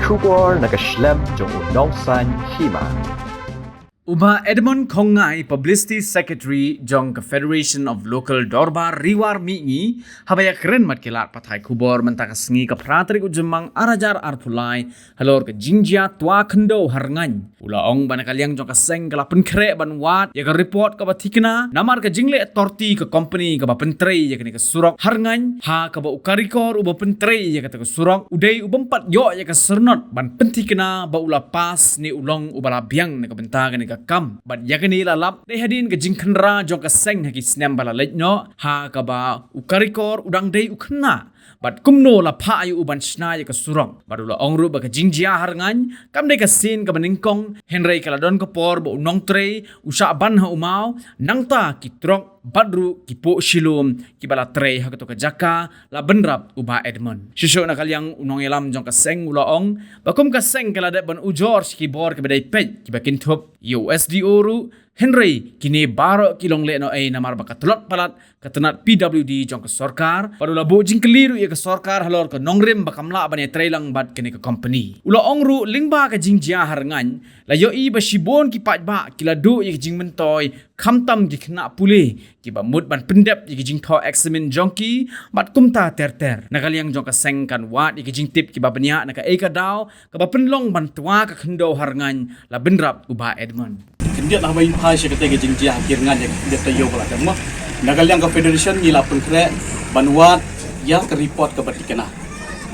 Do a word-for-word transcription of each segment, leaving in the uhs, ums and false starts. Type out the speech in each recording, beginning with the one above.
Khubor na ka shlem jong u nongsaiñ hima. U Bah Edmund Khongngai, Publicity Secretary jong ka Federation of Local Dorbar Ri War Mihngi, haba ïakren bad ki lad pathai khubor mynta ka sngi ka phra tarik u Jymmang ar hajar arphew lai, halor ka jingjia twa khyndew ha Rngaiñ, u la ong ba na ka liang jong ka seng ka la pynkhreh ban wad ïa ka report kaba thikna namar ka jingleh torti ka kompani kaba pyntrei ïa kane ka surok ha Rngaiñ, ha kaba u karikor uba pyntrei ïa kata ka surok u dei u bym pat ïoh ïa ka syrnod ban pynthikna ba u la pass ne u long uba la biang na ka bynta kane ka kam. Bad ïa kane la lap dei hadien ka jingkhynra jong ka seng ha ki snem ba la leit noh, ha kaba u karikor u dang dei u khynnah. Bad kumno la phah ïa u ban shna ïa ka surok. Bad u la ong ruh ba ka jingjia ha Rngaiñ kam dei ka sien kaba nyngkong, hynrei ka la don ka por ba u nongtrei u shah ban ha u maw, nangta ki trok bad ruh ki poh shilum kiba la trei ha kato ka jaka, la bynrap u Bah Edmund. Shuh shuh na ka liang u nongïalam jong ka seng u la ong ba kum ka seng ka la dep ban ujor sha ki bor kiba dei peit kiba kynthup ïa u S D O ruh, hynrei kine baroh ki long lehnohei namar ba ka tlot palat ka tnat P W D jong ka sorkar, bad u la buh jingkylli ruh ïa ka sorkar halor ka nongrim ba kam lah ban ïatrei lang bad kane ka kompani. U la ong ruh lyngba ka jingjia ha Rngaiñ, la ïohi ba shibun ki paidbah ki la duh ïa ki jingmyntoi, khamtam ki khynnah pule kiba mut ban pyndep ïa ki jingthoh eksamin jong ki bad kumta ter ter. Na ka liang jong ka seng kan wad ïa ki jingtip kiba bniah na kaei ka daw kaba pynlong ban twa ka khyndew ha Rngaiñ, la bynrap u Bah Edmund. Khyndiat haba ngi phai sha katei ka jingjia ha ki Rngaiñ ïa ka khyndiat taïew ba la dang mo. Na ka liang ka federation ngi la pynkhreh ban wad ïa ka report kaba thikna.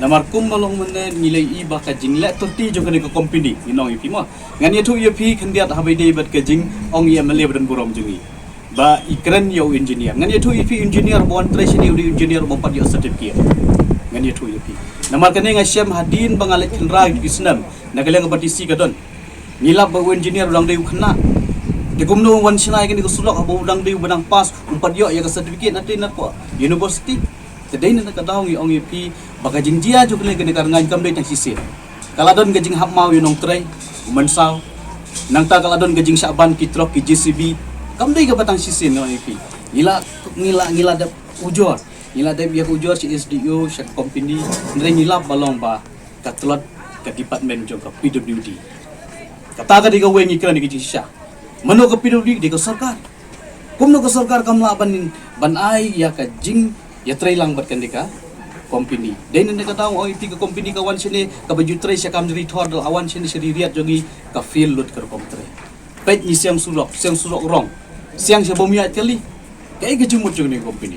Namar kumba long mynne ngi la ïohi ba ka jingleh torti jong kane ka kompani, ngi ong ïa phi mo. Ngan ïathuh ïa phi khyndiat haba ïadei bad ka jingong ïa M L A ba donburom jong ngi ba i kren ïa u engineer. Ngan ïathuh ïa phi, engineer ba wan trei shane u dei engineer ba ym pat ïoh certificate. Ngan ïathuh ïa phi. Namar kane nga shem hadien ba nga leit khynra ïa ki snem. Na ka liang ka batesi ka don. Ngi lap ba u engineer u dang dei u khynnah. Te kumno u wan shna ïa kane ka surok haba u dang dei uba dang pass, um pat ïoh ïa ka certificate na te na ka university. Te dei na ka daw ngi ong ïa phi ba ka jingjia jong kane ka Rngaiñ kam dei tang shisien. Ka la don ka jinghap maw ïa u nongtrei, u mynsaw. Nangta ka la don ka jingshah ban ki trok, ki J C B. Kam dei kaba tang shisien, nga ong ïa phi. Ngi la, ngi la, ngi la dep ujor. Ngi la dep ïa ka ujor sha S D O, sha ka kompani. Hynrei ngi lap ba long ba ka tlot ka department jong ka P W D. Kata ka dei kawei ngi kren ïa ka jingshisha. Mano ka P W D? Dei ka sorkar. Kumno ka sorkar kam lah ban, ban ai ïa ka jingïatreilang bad kane ka kompani? Dei na ka daw ong ïa phi ka kompani ka wan shane, kaba ju trei sha Kamjri Thor, da la wan shane sha Ririat jong ngi, ka fail lut ka rukom trei. Peit ngi siang surok, siang surok rong, siang sha bym ïaid kali. Kaei ka jingmut jong kane ka kompani?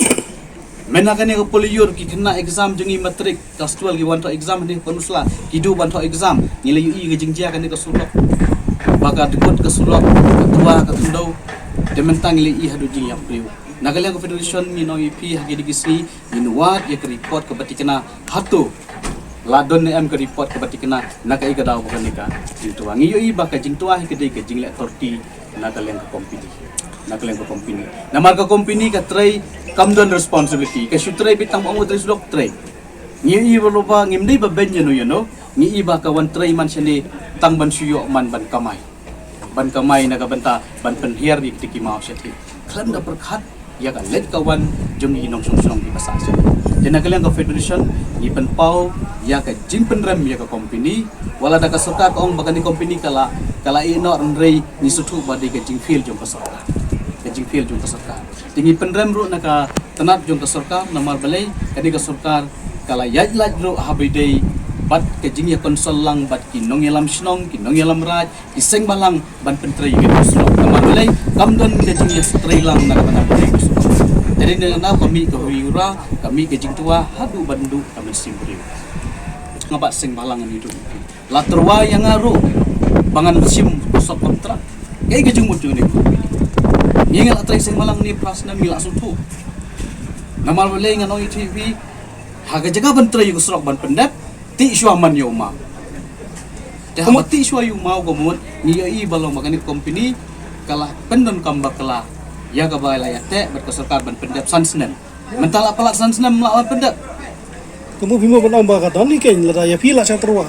Mynta kane ka pule ïa ki khynnah exam jong ngi, matric, class twelve, ki wan thoh exam hangne Pynursla, ki duh ban thoh exam. Ngi la ïohi ka jingjia kane ka surok, ba ka dkut ka surok, ka twa ka khyndew. Te mynta ngi la ïohi haduh jingïap briew. Na ka liang ka federation ngi ong ïa phi ha kine ki sngi ngin wad ïa ka report kaba thikna, hato la don ne em ka report kaba thikna na kaei ka daw ba kane ka jingtwa. Ngi ïohi ba ka jingtwa hi ka dei ka jingleh torti na ka liang ka kompani. Na ka liang ka kompani. Namar ka kompani ka trei kam don responsibility. Ka shu trei beit tang ba ong u trei surok trei. Ngi ïohi ba ruh ba ngim dei ba beiñ ïano ïano. Ngi ïohi ba ka wan trei man shane tang ban shu ïoh man ban kamai. Ban kamai na ka bynta ban pynhiar ïa kita ki maw shathie. Khlem da pyrkhat ïa ka leit ka wan jong ki nongshong shnong kiba sah shnong. Te na ka liang ka federation ngi pynpaw ïa ka jingpynrem ïa ka kompani. Wat la da ka sorkar ka ong ba kane ka kompani ka la, ka la ïeh noh, hynrei ngi sngewthuh ba dei ka jingfail jong ka sorkar. Ka jingfail jong ka sorkar. Te ngi pynrem ruh na ka tnat jong ka sorkar, namar balei kane ka sorkar ka la ïaid lait ruh haba ïadei bad ka jingïakonsult lang bad ki nongïalam shnong, ki nongïalam raid, ki seng bhalang ban pyntrei ïa ka surok. Namar balei kam don ka jingïatreilang na ka bynta pyntrei ka surok. Te dei na ka daw ka mih ka huri hura, ka mih ka jingtwa haduh ban duh ka mynsiem briew. Nga bad seng bhalang ngi duh. La tyrwa ïa nga ruh ba ngan shim subcontract. Kaei ka jingmut jong ngi? Ngi la trei seng bhalang ne phra snem ngi la sngewthuh. Namar balei ngan ong ïa phi, ha ka jaka ban trei ïa ka surok ban pyndep, tih shuwa man ïa u maw. Te haba tih shuwa ïa u maw ka mut ngi ïohi ba long ba kane ka kompani ka la pyndonkam bakla ïa kaba la ïateh bad ka sorkar ban pyndep san snem. Mynta la palat san snem la wan pyndep. Ka mut phi mo ban ong ba ka don ni keiñ, lada ïa phi la shah tyrwa,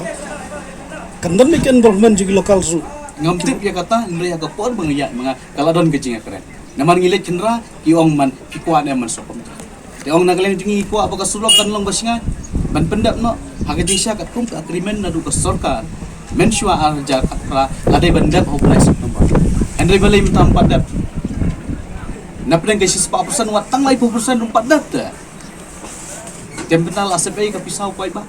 kan don ni ka involvement jong ki local ruh. Ngam tip ïa kata, hynrei ha ka por ba nga ïaid ma nga ka la don ka jingïakren. Namar ngi leit khynra, ki ong man phi kwah ne man subcontract. Te ong na ka liang jong ngi kwah ba ka surok kan long ba shngaiñ. Ban pyndep noh ha ka jingshisha katkum ka agreement naduh ka sorkar mynshwa ar hajar khatphra, la dei ban dep ha u bnai September. Hynrei balei mynta ym pat dep? Na pdeng ka shispah percent wat tang laiphew percent ruh ym pat dep te. Te mynta la sep ei ka pisa u paidbah?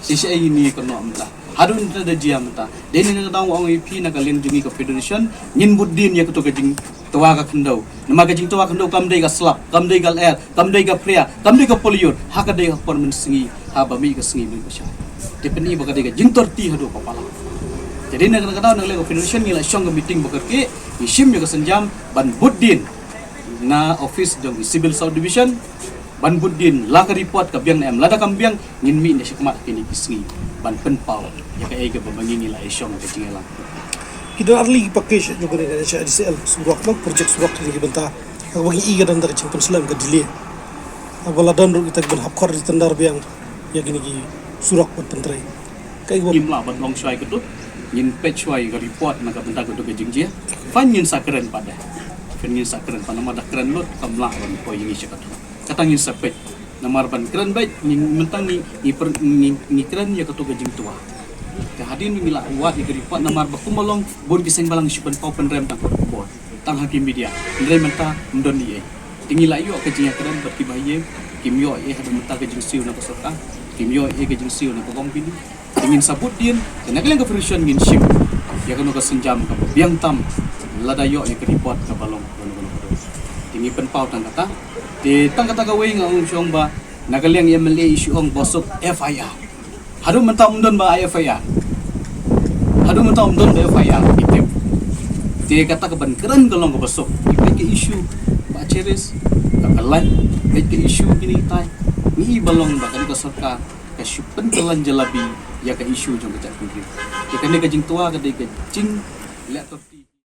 Shisha ei ngin ïa kynnoh mynta. Haduh mynta da jia mynta. Dei na ka daw nga ong ïa phi na ka liang jong ngi ka federation, ngin bud dien ïa kato ka jingtwa ka khyndew. Namar ka jingtwa khyndew kam dei ka slap, kam dei ka lyer, kam dei ka phria, kam dei ka polyur. Ha ka dei ha por mynsngi, ha ba mih ka sngi mih ka shai. Te pyni ba ka dei ka jingtorti haduh ka palat. Te dei na ka daw na ka liang ka federation ngi la shong ka meeting ba kyrkieh, ngi shim ïa ka sienjam ban bud dien na office jong i Civil Sub Division, ban bud dien la ka report ka biang ne em, lada kam biang ngin mih na shakhmat kine ki sngi ban pynpaw ïa kaei kaba ma ngi ngi la ïa shong ka jingïalang. Ki don ar tylli ki package jong kane ka H I D C L surok, bad project surok kine ki bynta. Kaba ngi i ka don da ka jingpynslem ka delay. Haba la don ruh kita ki ban hap khot ri tender biang ïa kine ki surok bad pyntrei. Kaei kaba ngim lah ban ong shwa ïa kato. Ngin peit shwa ïa ka report na ka bynta kato ka jingjia. Phin ngin sa kren pat de. Phin ngin sa kren pat, namar da kren lut kam lah ban poi ïa ngi sha kato. Kata ngin sa peit. Namar ban kren beit, ngi, mynta ngi, ngi per-, ngi, ngi kren ïa kato ka jingtwa. Te hadien ngi la wad ïa ka report namar ba kumba long bun ki seng balang shu pynpaw pynrem tang ha ka khubor, tang ha ki media. Hynrei mynta ym don ei ei. Te ngi la ïoh ka jingïakren bad kiba ha ïing, kim ïoh ei ei haduh mynta ka jingsiew na ka sorkar, kim ïoh ei ei ka jingsiew na ka kong bini. Te ngin sa bud dien, te na ka liang ka federation ngin shim ïa kano ka sienjam kaba biang tam lada ïoh ïa ka report kaba long kano kano kano. Te ngi pynpaw tang kata. Te tang kata kawei nga ong shong ba na ka liang M L A i shu ong ba suk F I R. Haduh mynta ym don ba ai F I R. Haduh mynta ym don ba F I R ki tip. Te kata ka ban kren ka long kaba suk. Ki peit ka issue ba Cheris, ka Kalai, peit ka issue kine kitai. Ngi i ba long ba kane ka sorkar ka shu pynkylla jalabi ïa ka issue jong ka jaitbynriew. Te kane ka jingtwa ka dei ka jingleh torti.